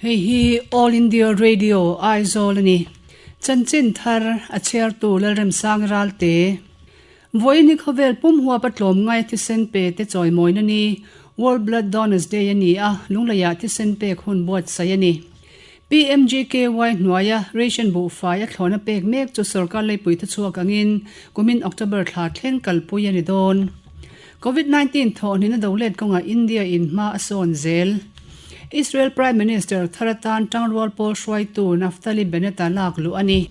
Hei hi All India Radio Aizawl a ni. Chanchin thar a chhiartu Lalremsang Ralte. Vawiin hi khawvel pum huapa tlawmngai thisen pe te chawimawina ni, World Blood Donors Day a ni a, Lungleiah thisen pek hun buatsaih a ni. PMGKY hnuaia ration buhfai a thlawna pek mek chu sorkar leipui thuchhuak angin kumin October thla thleng kalpui a ni dawn. Covid 19 thawhhnihna dolet kawngah India in hma a sawn zel. Israel Prime Minister thar atan tangrual pawl hruaitu Naftali Bennett-a lak luh a ni.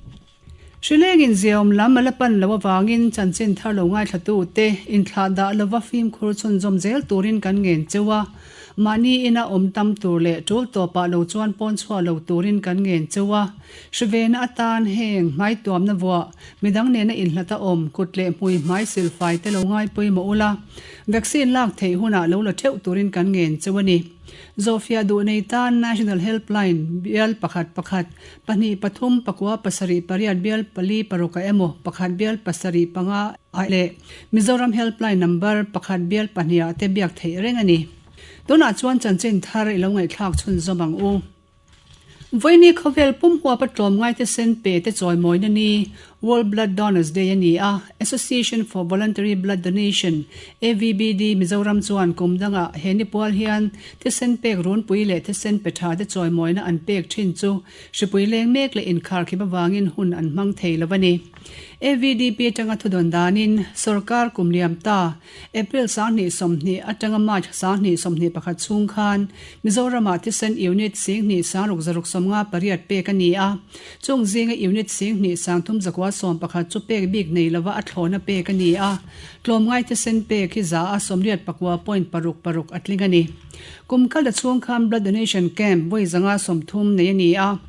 Hrilengin ziaawm lam a la pan loh avangin chanchin thar lo ngaithlatute inthlah dah lova fimkhur chhunzawm zel turin kan ngen cheu a. Mahni ina awm tam tur leh tul tawpah lo chuan pawn chhuah lo turin kan ngen cheu a. Hrivena atan heng hmaituamna vuah, midang nena inhlat a awm, kut leh hmui hmai silfai te lo ngai pawimawh ula, vaccine lak theih hunah lo la theuh turin kan ngen cheu a ni. Zawhfiah duh nei tan National Helpline bial pakhat pakhat, pahnih pathum pakua pasarih pariat bial pali paruk a emaw pakhat bial pasarih panga ah leh Mizoram Helpline number pakhat bial pahnih ah te biak theih reng a ni. Tunah chuan chanchin thar i lo ngaihthlak chhunzawm ang u. Vawiini khawvel pum huapa tlawmngai te sen pe te chawimawina ni, World Blood Donors Day a ni a, Association for Voluntary Blood Donation, AVBD, Mizoram chuan kum dangah he ni pual hian thisen pek runpui leh thisen pe tha te chawimawina an pek thin chu hripui leng mek leh inkharkhip avangin hun an hmang thei lo a ni. AVDP atanga thudawn danin sorkar kum liam ta April 2020 atanga March 2021 chhung khan Mizoramah thisen unit 10 658 pek a ni a. Chung zinga unit 10 311 chu pek bik nei lova a thlawna pek a ni a. Tlawmngai thisen pek hi za a 89.66 a tling a ni. Kum kal chhung khan Blood Donation Camp vawi zanga 30 nei a ni a.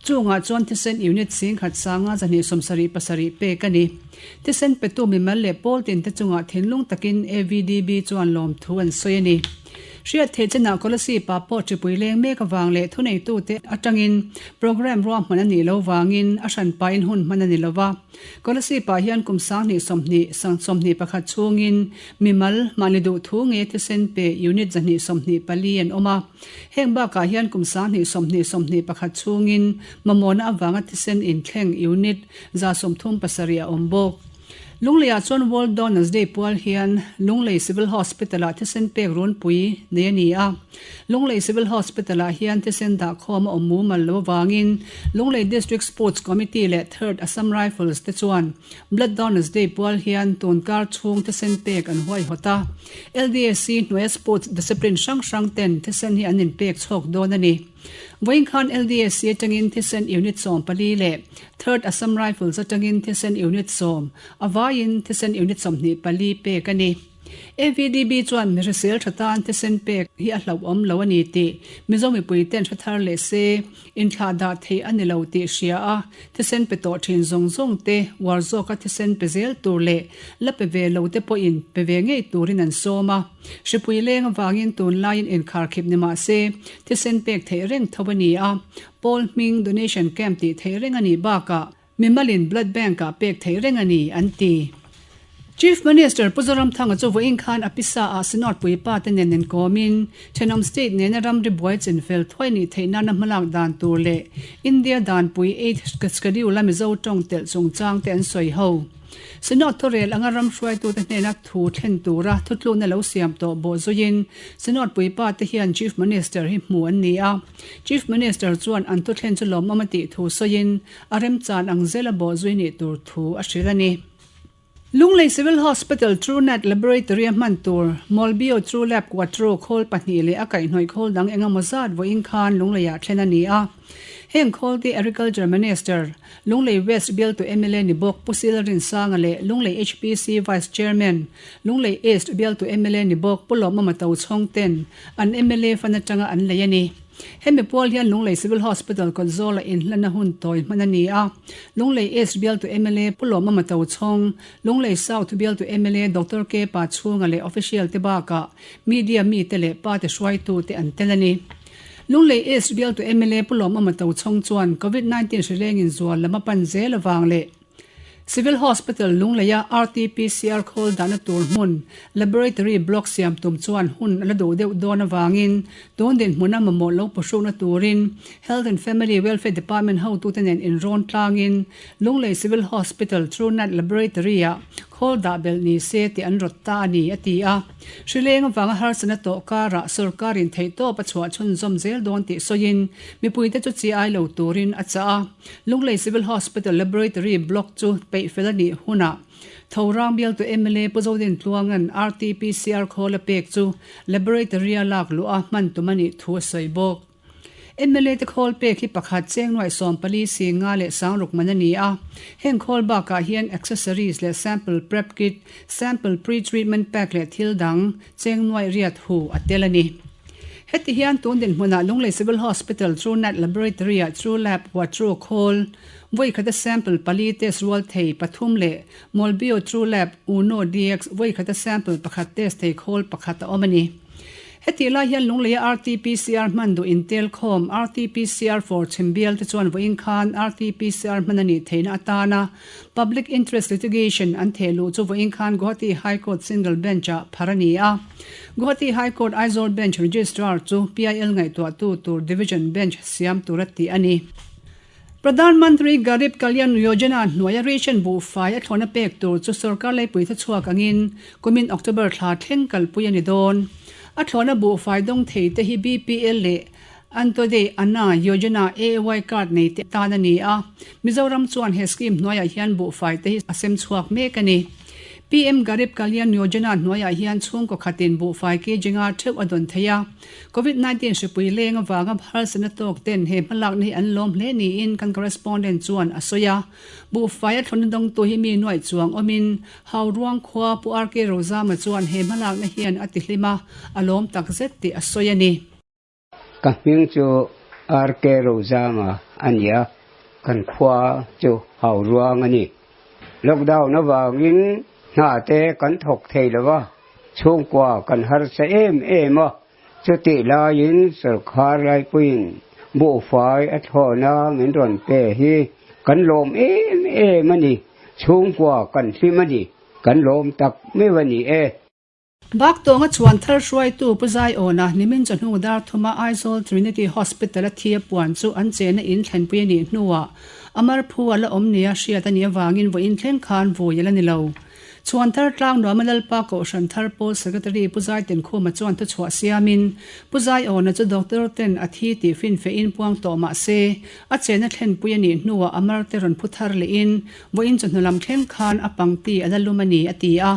Chungah chuan thisen unit 10 sanga 277 pek a ni. Thisen petu mimal leh pawl tin te chungah thinlung takin AVDB chuan lawmthu an sawi a ni. Hriat theih chenah Kolasib ah pawh ṭhipui leng mek avang leh thuneitute atangin programme ruahman a nih lo vangin a hranpain hun hman a ni lo va. Kolasib ah hian kum 20 21 chhungin mimal mahni duhthu nge thisen pe unit 224 an awm a. Heng bakah hian kum 20 21 chhungin mamawhna avanga thisen inthleng unit 37 a awm bawk. Lungleiah chuan World Donors Day pual hian Lunglei Civil Hospital-ah thisen pek runpui nei a ni a. Lunglei Civil Hospital-ah hian thisen dahkhawm a awm mumal lo avangin Lunglei District Sports Committee leh Third Assam Rifles te chuan Blood Donors Day pual hian tunkar chhung thisen pek an huaihawt a. LDAC hnuaia sports discipline hrang hrang ten thisen hi an inpek chhawk dawn a ni. Vawiin khan LDAC atangin thisen unit 14 leh Third Assam Rifles atangin thisen unit 10, a vaiin thisen unit 24 pek a ni. AVDB chuan mi hrisel tha tan thisen pek hi a hlauhawm lo a ni tih Mizo mipui ten hre thar leh se, inthlah dah theih a ni lo tih hria a, thisen pe tawh thin zawng zawng te uar zawka thisen pe zel tur leh la pe ve lo te pawhin pe ve ngei turin an sawm a. Hripui leng avangin tunlaiin inkharkhip ni mah se, thisen pek theih reng tho a ni a, Pawl hming donation camp tih theih reng a nih bakah mimalin blood bank-ah pek theih reng a ni, an ti. Chief Minister Pu Zoramthanga chu vawiin khan a pisa-ah Synod puipa te nen inkawmin thenawm state nena ramri buai chinfel thuai nih theih nana hmalak dan tur leh India danpui Eighth Schedule-a Mizo tawng telh chungchang te an sawi ho. Synod thurel anga ram hruaitute hnena thu thlen tura thutlukna lo siam tawh bawh zuiin Synod puipa te hian Chief Minister hi hmu an ni a. Chief Minister chuan an thuthlen chu lawmawm a tih thu sawiin a remchan ang zela bawh zui nih tur thu a hrilh a ni. Lunglei Civil Hospital Truenat Laboratory a hman tur Molbio Truelab Quattro khawl pahnih leh a kaihhnawih khawl dang engemaw zat vawiin khan Lungleiah thlen a ni a. Heng khawl te Agriculture Minister, Lunglei West bialtu mla ni bawk Pu Sil Rinsanga leh Lunglei HPC Vice Chairman, Lunglei East bialtu mla ni bawk Pu Lawmawma Tochhawng ten an mla fan atanga an lei a ni. Hemi pual hian Lunglei Civil Hospital kawt zawla inhlanna hun tawi hman a ni a. Lunglei East bialtu mla Pu Lawmawma Tochhawng, Lunglei South bialtu mla Doctor K Pachhunga leh official te bakah media mite leh party hruaitute an tel a ni. Lunglei East bialtu mla Pu Lawmawma Tochhawng chuan Covid 19 hri lengin zual lam a pan zel avang leh. Civil Hospital Lungleia RT-PCR khawl dahna tur hmun, Laboratory Block siam tum chuan hun a la duh deuh dawn avangin tun dinhmuna mamawh lo pawhrukna turin Health and Family Welfare Department hotute nen inrawn tlangin Lunglei Civil Hospital Truenat Laboratory-ah khawl dah belh ni se tih an rawt ta a ni, a ti a. Hrileng avanga harsatna tawh karah sorkarin theihtawp a chhuah chhunzawm zel dawn tih sawiin mipuite chu chi ai lo turin a chah a. Lunglei Civil Hospital Laboratory Block chu peih fel a nih hunah Thorang bialtu mla Pu Zodin Tluanga'n RT-PCR khawl a pek chu Laboratory-a lak luh a hman tum a nih thu a sawi bawk. Mla te khawl pek hi pakhat cheng nuaih 14 si nga leh sangruk man a ni a. Heng khawl bakah hian accessories leh sample prep kit, sample pre-treatment pack leh thil dang cheng nuaih riat hu a tel a ni. Heti hian tun dinhmunah Lunglei Civil Hospital Truenat Laboratory-ah Truelab Quattro khawl vawi khata sample pali test rual thei pathum leh Molbio Truelab Uno DX vawi khata sample pakhat test thei khawl pakhat a awm a ni. Hetih lai hian Lungleia RT-PCR hman duh intel khawm RT-PCR for Chhimbial te chuan vawiin khan RT-PCR hman a nih theihna atana Public Interest Litigation an theh luh chu vawiin khan Guwahati High Court Single Bench-ah phar a ni a. Guwahati High Court Aizawl Bench Registrar chu PIL ngaihtuahtu tur Division Bench siam tura tih a ni. Pradhan Mantri Garib Kalyan Yojana hnuaia ration buhfai a thlawhna pek tur chu sorkar leipui thachuak angin kumin October thla thleng kalpui a ni dawn. A thlawhna buhfai dawng thei te hi BPL leh Antyodaya Anna Yojana AAY card nei te tan a ni a. Mizoram chuan he scheme hnuaiah hian buhfai te hi a sem chhuak mek a ni. PM Garib Kalyan Yojana hnuaiah hian chhungkaw khatin buhfai kg nga theuh a dawn thei a. Covid 19 hripui leng avanga harsatna tawk ten he hmalakna hi an lawm hle niin kan correspondent chuan a sawi a. Buhfai a thlawna dawngtu hi mi nuaih chuang awmin Hauruang khua Pu RK Rozama chuan he hmalakna hian a ti hlim a, a lawm takzet tih a sawi a ni. Ka hming chu RK Rozama a ni a, kan khua chu Hauruang a ni. Lockdown avangin hna te kan thawk thei lo va, chhungkua kan harsa em em a, chutih laiin sawrkhar laipuiin buhfai a thlawhna min rawn pe hi kan lawm em em a ni, chhungkua kan hlim a ni, kan lawm tak meuh a ni e. Bak tawnga chuan thar hruaitu Pu Zaiawna nimin chawhnu dar thuma Aizawl Trinity Hospital-a thi a puan chu an chena in thlenpui a nih hnuah a mar phu a la awm nia hriat a nih avangin vawiin thleng khan vui a la ni lo. Chuan thar tlang nuama Lalpa Kohhran thar pawl Secretary Pu Zaitenkhuma chuan thuchhuah siamin Pu Zaiawna chu doctor ten a thi tih finfehin puang tawh mah se a chena thlenpui a nih hnuah a mar te rawn phu thar lehin Vawiin chawhnu lam thleng khan a pangti a la lum a ni, a ti a.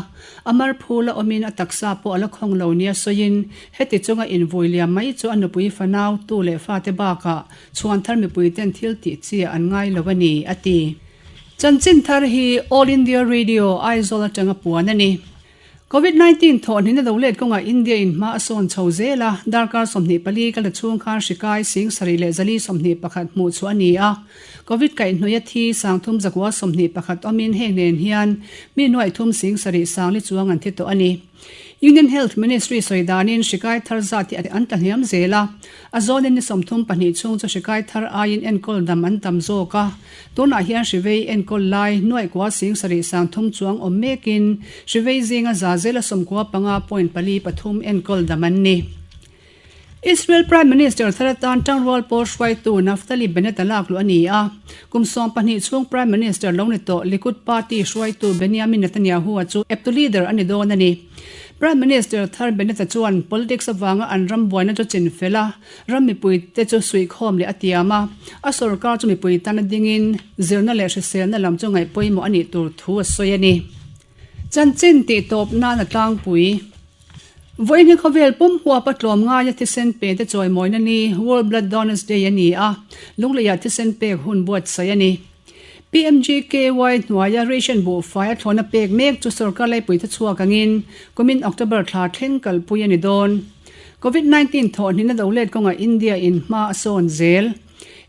A mar phul a awmin a taksa pawh a la khawng lo nia sawiin heti chunga invui liam mai chu a nupui fanau, tu leh fate bakah chhuan thar mipui ten thil tih chi an ngai lo a ni, a ti. Chanchin thar hi All India Radio, Aizawl atanga puan a ni. Covid 19 thawhhnihna do let kawngah India in hma a sawn chho zel a, darkar 24 ka la chhung khan hri kai 70 leh zali 21 hmuh chhuah a ni a. Covid kaihhnawih a thi 3,000 21 awmin heng nen hian mi nuaih thum 7,000 sangli chuang an thi tawh a ni. Union Health Ministry sawi danin hri kai thar zat hi an tla hniam zel a, a zawnin ni 32 chhung chu hri kai thar aiin enkawl dam an tam zawk a. Tunah hian hrivei enkawl lai nuaih kua 7,000 sangthum chuang awm mekin hrivei zinga za zela 95 point pali pathum enkawl dam an ni. Israel Prime Minister thar atan tangrual pawl hruaitu Naftali Bennett a lak luh a ni a. Kum 12 chhung Prime Minister lo ni tawh Likud Party hruaitu Benjamin Netanyahu-a chu eptu leader a ni dawn a ni. Prime Minister thar Bennett-a chuan politics avanga an ram buaina chu chin fel a, Ram mipuite chu suihkhawm leh a tiam a, a sorkar chu mipui tan a dingin zirna leh hriselna lam chu ngaih pawimawh a nih tur thu a sawi a ni. Chanchin tih tawp nan a tlangpui. Vawiin hi khawvel pum huapa tlawm ngaia thisen pe te chawimawina ni, World Blood Donors Day a ni a, Lungleiah thisen pek hun buatsaih a ni. PMGKY hnuaia ration buhfai a thlawhna pek mek chu sorkar laipui thachhuak angin kumin October thla thleng kalpui a ni dawn. Covid 19 thawhhnihna do let kawngah India in hma a sawn zel.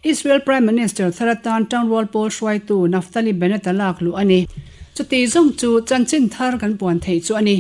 Israel Prime Minister thar atan tangrual pawl hruaitu Naftali Bennett a lak luh a ni. Chuti zawng chu chanchin thar kan puan theih chu a ni.